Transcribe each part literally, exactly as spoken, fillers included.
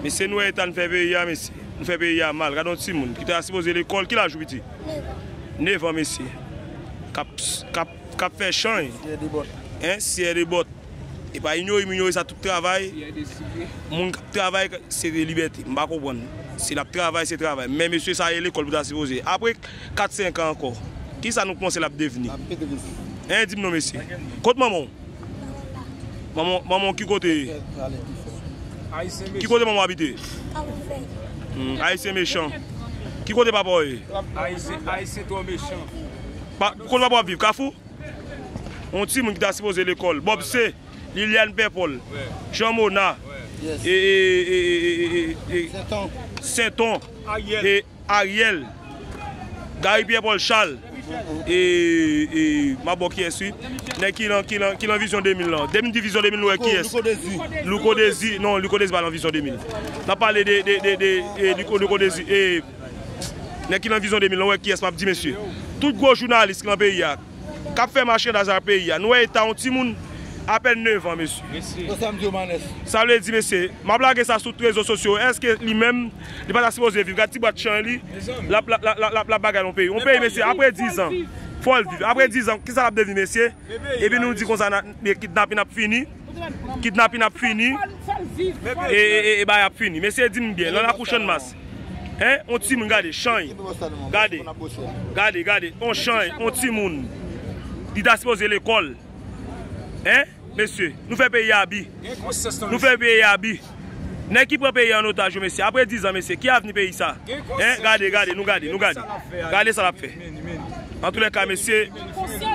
Mesye, nou wè eta n fè peyi a, mesye. Nou fè peyi a mal. Gade yon timoun ki ta sipoze lekòl, ki laj ou, piti? Nèf an, mesye. K ap, k ap, k ap fè chay. Hein, syè de bòt. E pa inyore m inyore sa, tout travay. Moun k ap travay, se de libète. M pa konprann. Si l ap travay, se travay. Men mesye, sa e lekòl pou ta sipoze. Apre kat senk an ankò, kisa nou panse l ap devni? Hein, di m non, mesye. Kot manman w? Manman, manman w ki kote? Ki kote manman w abite? Hmm, Ayisyen mechan. Ki kote papa w ye? Ayisyen, Ayisyen twò mechan. Pa, kote papa w ap viv? Kafou? Yon timoun ki ta sipoze lekòl. Bob C, Liliane Pèpòl, Jean Mona, e, e, e, e, e, e, e, Senton, e, Ariel, Gary Pierre Paul Charles, e, e, m ap ba w kiyès wi. Nèg ki nan, ki nan, ki nan vizyon de mil lan. Depi m di vizyon de mil, nou wè kiyès? Louko Dezi. Louko Dezi, non, Louko Dezi pa nan vizyon de mil. N ap pale de, de, de, de, e, Louko, Louko Dezi, e, nèg ki nan vizyon de mil, nou wè kiyès m ap di, mesye. Tout gwo jounalis ki nan peyi a, k ap fè machandaj ak peyi a. Nou wè eta yon timoun apèn nèf an, mesye. Sa m di yo, Manès. Sa vle di, mesye, m ap lage sa sou rezo sosyo. Èske li menm, li pa ta sipoze viv? Gad ti bwat chay li, l ap, l ap, l ap, l ap, l ap bagay yon peyi. Yon peyi, mesye, apre diz an, fò l viv. Apre diz an, kisa l ap devni, mesye? Epi nou di konsa, na, kidnapin ap fini. Kidnapin ap fini. E, e, e, e bagay ap fini. Mesye, di m byen, nan lakou Channmas. Hein? On timoun, gade, chay. Gade. Gade, gade. On chay, on timoun. Li ta sipoze lekòl. Hein? Mesye, nou fè peyi a abi. Nou fè peyi a abi. Nèg ki pran peyi a an otaj yo, mesye. Apre diz an, mesye, ki avni peyi sa? Hein? Gade, gade, nou gade, nou gade. Gade sa l ap fè. Antoulèka, mesye,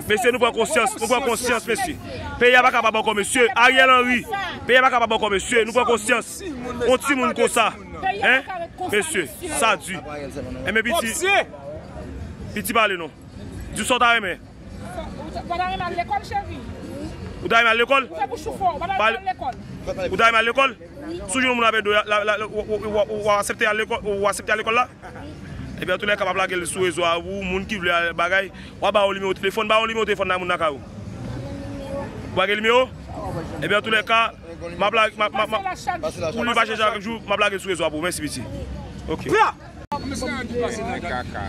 mesye, nou pran konsyans, nou pran konsyans, mesye. Peyi a pa kapab ankò, mesye. Ariel Henry, peyi a pa kapab ankò, mesye. Nou pran konsyans. On timoun konsa, hein? Mesye, sa di. Enben, piti, piti pale non. Di sa w ta renmen. Ou ta renmen al lekòl, cheri? Ou ta renmen al lekòl? Ou fè bouch ou fò, ou pa ta renmen al lekòl? Ou ta renmen al lekòl? Si w jwenn yon moun avè do, la, la, la, w, w, w, w, w aksepte al lekòl, w aksepte al lekòl la? Ebyen, antoulèka, m ap lage l sou rezo a pou moun ki vle al bagay. W a ba yo nimewo telefòn, ba yo nimewo telefòn nan moun nan kay ou. Ou pa gen nimewo? Ebyen, antoulèka, m ap lage, m ap, m ap, m ap, pou li pa chèche chak jou, m ap lage l sou rezo a pou ou. Mèsi, piti. Ok. Kaka.